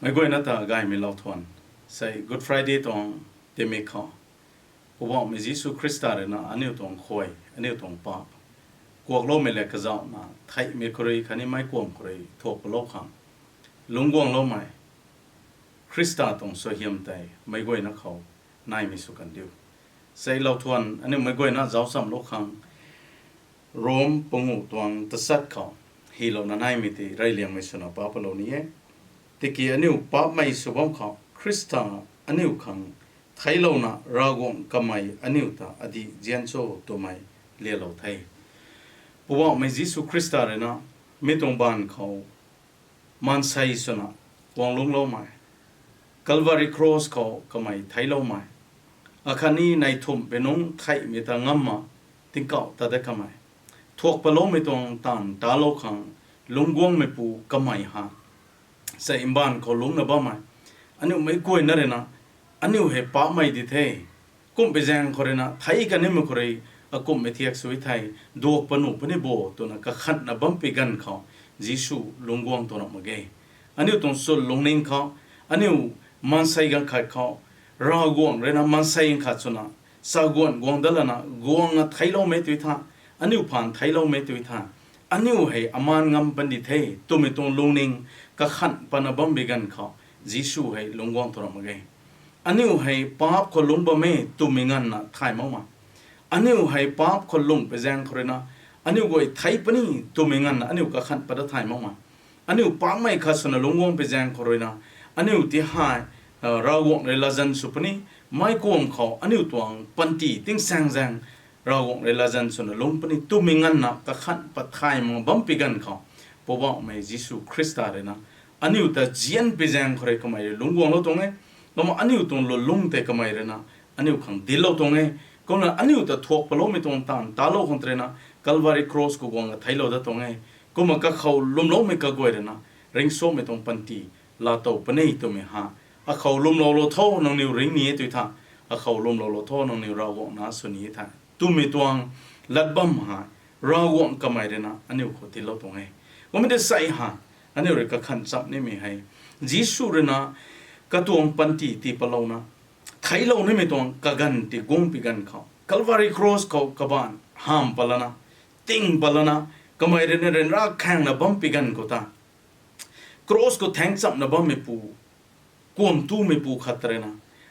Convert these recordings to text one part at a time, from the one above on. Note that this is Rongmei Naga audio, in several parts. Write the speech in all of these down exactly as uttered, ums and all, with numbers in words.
Meic guayna ta gaymei lou thuan. Sei Good Friday tuang timik khou, Poubauhmei Jisu Khrista rui na aniu tuang khuay, aniu tuang paap kuakloumei le kazauhna theihmei khou rui khatni meic kuam khou rui thuak palou khang lungc guangloumei Khrista tuang suaihiam tei meic guayna khou naimei sw kan diu. Sei lou thuan aniu meic guayna zauc chamlou khang Rom panguh tuang tachat khou hylouna naimei tei reyliangmei swna pa palou ni e. Tiki aniu paapmei sw bam khou Khrista aniu khang theiclouna Ravguangc kamei aniu ta adih zian cho twmei lialou the. Poubauhmei Jisu Khrista rui na mi tuang baanv khou maansei swna guang lungcloumei, Calvary Cross khou kamei theicloumei, akhatni neih thumh pui nungc theihmei ta ngamna tingkauh ta dat kamei, thuak paloumei tuang taanv talou khang lungc guangmeipu kamei ha. Sei mbaanv khou lungcna bammei aniu meic guayna rui na, aniu hei paapmei di the, kumhpui zaeng khou rui na theic kanimei khou rui akumhmei thiak sw thei, duak panuh puni bo twna kakhanhna bampui ganv khou Jisu lungc guang tuang mak ge. Aniu tuang chwn lungning khou, aniu maansei ganv khat khou Ravguangc rui na maansei ganv khat swna chaguanh guang dat lana guangna theicloumei tui tha, aniu phaan theicloumei tui tha, aniu hei amaan ngam pan di the twmei tuang lungning kakhanh pana bampui ganv khou Jisu hei lungc guang tuang mak ge. Aniu hei paap khou lungc bam e twmei nganvna thay makmei, aniu hei paap khou lungc pui zaeng khou rui na aniu guay theic puni twmei nganvna aniu kakhanh pat dat thay makmei, aniu paapmei khat swna lungc guang pui zaeng khou rui na aniu ti hei Ravguangc rui latzan sw puni, meic kuam khou aniu tuang panty tingsaeng zaeng Ravguangc rui latzan swna lungc puni twmei nganvna kakhanh pat thay mak bampui ganv khou, Poubauhmei Jisu Khrista rui na aniu ta zianpui zaeng khou rui kamei rui lungc guanglou tuang e. Kumna aniu tuang lwnlung tei kamei rui na aniu khang dinclou tuang e. Kumna aniu ta thuak paloumei tuang taanv talou khang tei rui na Calvary Cross khou guangna theiclou dat tuang e. Kumna kakhou lwmloumei kaguay rui na ringcsuangmei tuang panty laatow puni twmei ha. Akhou lwmloulou tho, nangniw ringc ni e tui tha, akhou lwmloulou tho, nangniw Ravguangc nac sw ni e tha twmei tuang lat bam hei Ravguangc kamei rui na aniu khou dinclou tuang e. Kumna tei sei ha, aniu rui kakhanh cham nimei hei Jisu rui na katuang panty tii palouna theiclou nimei tuang kaganv tiguangpui ganv khou Calvary Cross khou kabaanc hamh pat lana, ting pat lana, kamei rui na ryanra khaengna bampui ganv khou ta Cross khou thaengc chamna bammeipu, kuam tumeipu khat ta rui na,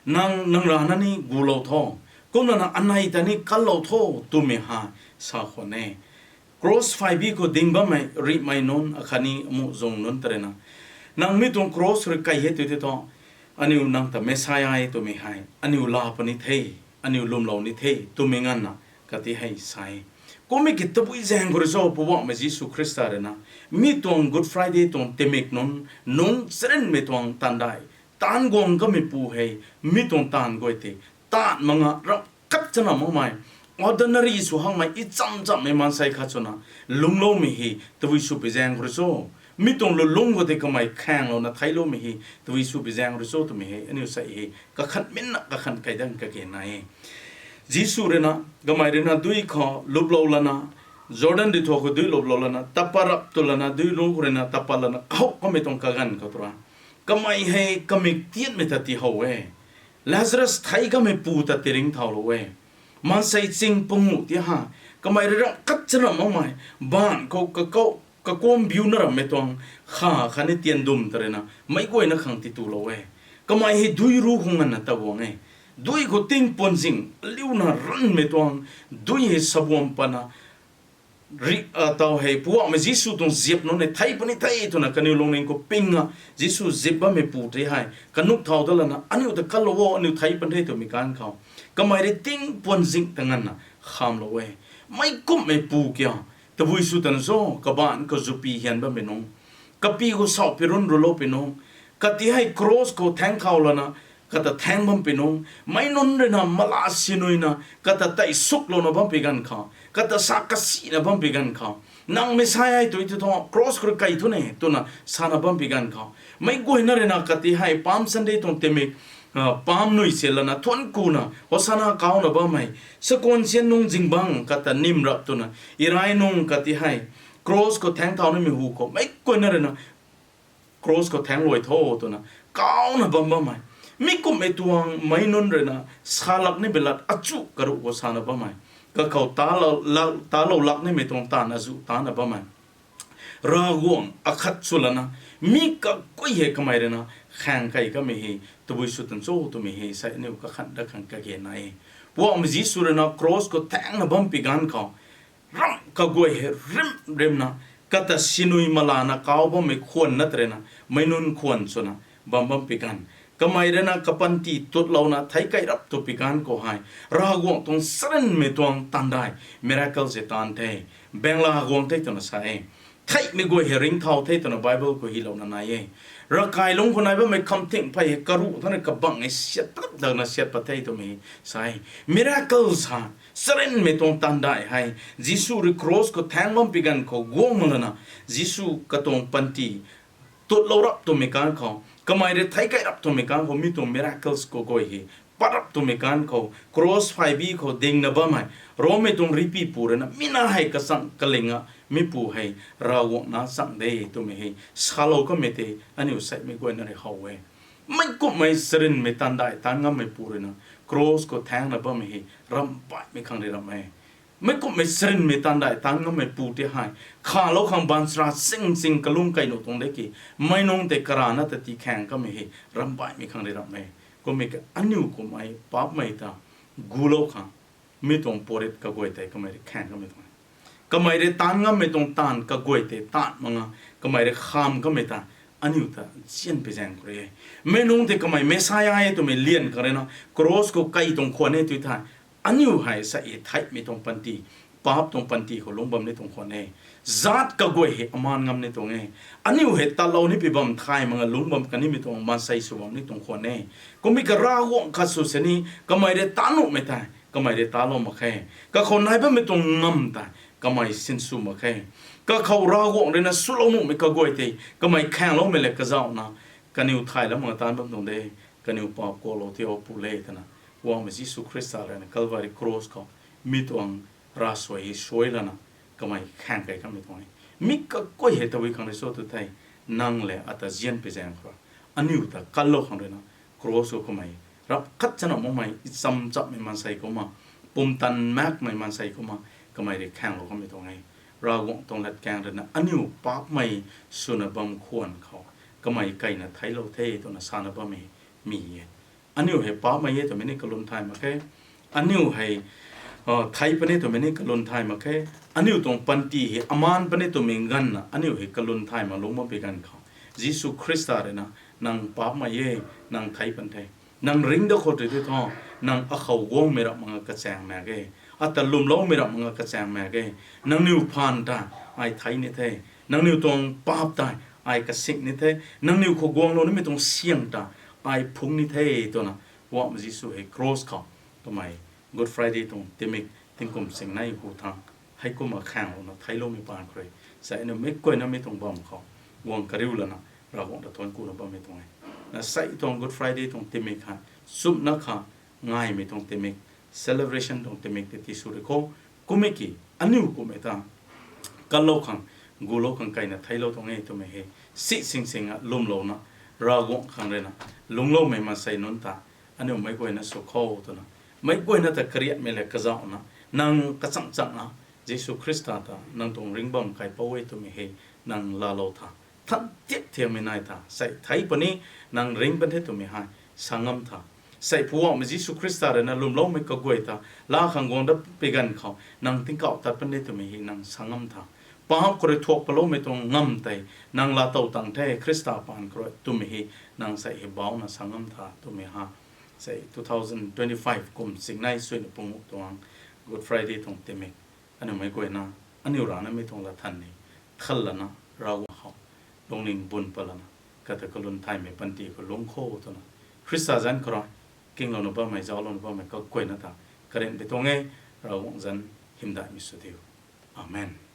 nang, nang rana ni gulou tho, kumna na anei ta ni kanlou tho twmei hei sa khwan e. Cross phaibui khou ding bammei rihmei nunc akhatni amuh zung nunc ta rui na, nang mi tuang cross rui kai e tui tei thu, aniu nang ta Messiah e twmei hei aniu laa puni the, aniu lwmlou ni the twmei nganvna kati hei sa e. Kummei ki tabui zaeng khou rui cho, Poubauhmei Jisu Khrista rui na mi tuang Good Friday tuang timik nunc, nungc charynmei tuang taanv dai taanv guang kameipu hei, mi tuang taanv guay tei taanv mak nga, ramh khat chana makmei, ordinary sw hakmei, icham chammei maansei khat swna lungcloumei hei tabui swpui zaeng khou rui cho. Mi tuang lwnlung khou tei kamei khaenglouna theicloumei hei tabui swpui zaeng rui cho twmei hei aniu sei hei kakhanh minna kakhanh kai dat kage nai e. Jisu rui na, kamei rui na dui khou luplou lana, Jordan dui thuak khou dui luplou lana, tapa rap tu lana, dui lu khou rui na tapa lana kahouh kamei tuang kaganv khou tu ra, kamei hei kamik tiatmei ta tihow e. Lazarus theic kameipu ta tiringc thaulou e. Maansei ching panguh ti ha, kamei rui ramh khat chana makmei, baanc khou kakou, kakuam biuna rammei tuang kha khatni tian dum ta rui na meic guayna khang titulou e. Kamei hei dui ru khou nganvna ta guang e. Dui khou tingpuan zing liuna ranmei tuang, dui hei sabuam pana, ri, a, tau hei Poubauhmei Jisu tuang ziap nunc hei theic puni the twna kaniw lungning khou ping a, Jisu zip bammeipu tei hei kanuk thau dat lana, aniu ta kanlou o, aniu theic pan the twmei ganv khou, kamei rui tingpuan zing ta nganvna khamlou e. Meic kumhmeipu kia, tabui sw tana cho, kabaanc khou zupi hian bammei nunc, kapy khou sauh pirun rulou pui nunc, kati hei cross khou thaengc thau lana, kata thaeng bampui nunc, meic nunc rui na mala sinuina kata tei suklouna bampui ganv khou, kata sa kasina bampui ganv khou, nang Messiah e tui tei thu cross khou rui kai thu ne twna sana bampui ganv khou, meic guayna rui na kati hei Palm Sunday tuang timik, a, Palm nui si lana thuanc kuna Hosanna kauna bammei, sakuan sian nung zingbangc kata nim rap twna, irai nung kati hei cross khou thaengc thau nimei hu khou meic guayna rui na cross khou thaeng luai tho twna kauna bam bammei, mi kumhmei tuang meic nunc rui na salak ni beilat achu karuh khou sana bammei, kakhou talou, talou lak nimei tuang taanv azuh tana bammei, Ravguangc akhat swlana, mi kaguay hei kamei rui na khaeng kei kamei hei tabui sw tan cho twmei hei sei aniu kakhan dat khang kage na e. Poubauhmei Jisu rui na cross khou thaengna bam pi ganv khou, ramh kaguay hei rimh rimhna, kata sinui malana kau bammei khwan na tei rui na, meic nunc khwan swna bam bam pi ganv, kamei rui na kapanty tutlouna theic kai rap tw pi ganv khou hei, Ravguangc tuang charynmei tuang taanv dai, miracle se taanv the, bangla guang the twna sa e. Theihmei guay hei ringcthau the twna Bible khou hylouna nai e. Ravkai lungc khou nai bammei khamthing phey hei karuh thana kabang e siat pat dakna siat pat the twmei sa e. Miracle sa, charynmei tuang taanv dai hei, Jisu rui cross khou thaeng bam pi ganv khou guang mak lana, Jisu katuang panty tutlou rap twmei ganv khou, kamei rui theic kai rap twmei ganv khou, mi tuang miracles kaguay hei pat rap twmei ganv khou, cross pheybi khou dingna bammei Rommei tuang ripi pu rui na, mi na hei kachang kaling a, mi pu hei Ravguangc na chang de twmei hei salou kamei tei aniu seimei guayna rui how e. Meic kumhmei charynmei taanv dai taanv ngammei pu rui na, cross khou thaengna bammei hei ramh baihmei khang rui ramh e. Meic kumhmei charynmei taanv dai taanv ngammei pu tei hei khalou khang baanchara ching ching kalung kei nuh tuang de ki, meic nunc tei karana ta tii khaeng kamei hei ramh baihmei khang rui ramh e. Kummei ka aniu kummei paapcmei ta gulou khang, mi tuang purit kaguay tei kamei rui khaeng kamei tuang e. Kamei rui taanv ngammei tuang taanv kaguay tei taanv mak nga, kamei rui kham kamei ta aniu ta nzian pi zaeng khou rui e. Meic nunc tei kamei Messiah e twmei lian khang rui na, cross khou kei tuang khwan e tw thei, aniu hei sa e theihmei tuang panty, paap tuang panty khou lungc bam ni tuang khwan e. Zaat kaguay hei amaan ngam ni tuang e. Aniu hei tatlou ni pi bam thay mak nga lungc bam kanimei tuang maansei sw bam ni tuang khwan e. Kummei ka Ravguangc khat sw sini, kamei rui taanv nuhmei tei kamei rui tatlou mak khe. Kakhou nai bammei tuang ngam tei kamei sinsw mak khe. Kakhou Ravguangc rui na swlou nuhmei kaguay tei kamei khaengloumei le kazauhna, kaniw thay lam mak taanv bam tuang de, kaniw paap kuaklou tio pu le twna, Poubauhmei Jisu Khrista rui na Calvary cross khou mi tuang ravsuai hei suai lana, kamei khaeng kei kamei tuang e. Mi kaguay hei tabui khang rui cho tw thei, nang le ata nzian pi zaeng khou rui, aniu ta kanlou khang rui na, cross khou kamei rap khat chana makmei, cham chammei maansei kumna, pumtan makmei maansei kumna, kamei rui khaenglou kamei tuang e. Ravguangc tuang latkaeng rui na aniu paapcmei swna bam khwan khou, kamei keyna theiclou the twna sana bammei mi e. Aniu hei paapcmei e twmei ni kalum thay mak khe. Aniu hei thei puni twmei ni kalum thay mak khe. Aniu tuang panty hei amaan puni twmei ganvna aniu hei kalum thay mak lungc bam pi ganv khou, Jisu Khrista rui na, nang paapcmei e, nang thei pan the. Nang ringc da khou tei thu, nang akhou guangmei rap mak nga kachaeng mak ge, ata lwmloumei rap mak nga kachaeng mak ge. Nangniw phaan ta ai thei ni the. Nangniw tuang paap tei ai kasing ni the. Nangniw khou guanglou nimei tuang syang ta ai phungc ni the twna, Poubauhmei Jisu hei cross khou, kamei Good Friday tuang tingmik tingkum singnei hu thangc, heikumna khaenglouna theicloumei paan khou rui, sa aniu meic guayna mi tuang bam khou guang kariu lana, Ravguangc ta thuanc kuna bammei tuang e. Na sei tuang Good Friday tuang tingmik kha, chumna kha, ngaimei tuang tingmik, celebration tuang tingmik tei tisw rui khou, kummei ki aniu kummei ta kanlou khang, gulou khang keyna theiclou tuang e twmei hei, si sing sing a lwmlouna, Ravguangc khang rui na, lungcloumei maansei nunc ta, aniu meic guayna sw khou twna, meic guayna ta kariatmei le kazauhna, nang kachang chang a, Jisu Khrista ta nang tuang ringc bam kaipouc e twmei hei, nang laalou tha, than tiak thiakmei nai tha, sei thei puni, nang ringc pan the twmei hei sa ngam tha. Sei Poubauhmei Jisu Khrista rui na lwmloumei kaguay ta laa khang guang dat pi ganv khou nang tingkauh tat pan de twmei hei nang sa ngam tha. Paap khou rui thuak paloumei tuang ngam tei nang laatow tang the Khrista paan khou rui twmei hei nang sei hei bauna sa ngam tha twmei ha. Sei two thousand twenty-five kum singnei suina pungu tuang Good Friday tuang tingmik, aniu meic guayna, aniu rana mi tuang latthan ni, thal lana, Ravguangc khou lungning bun pat lana, kata kalum thaymei panty khou lungc kho twna, Khrista zanc khou rui, kinglouna bammei, zauclouna bammei kaguayna ta, karian pi tuang e, Ravguangc zanc hymdaihmei sw diu. Amen.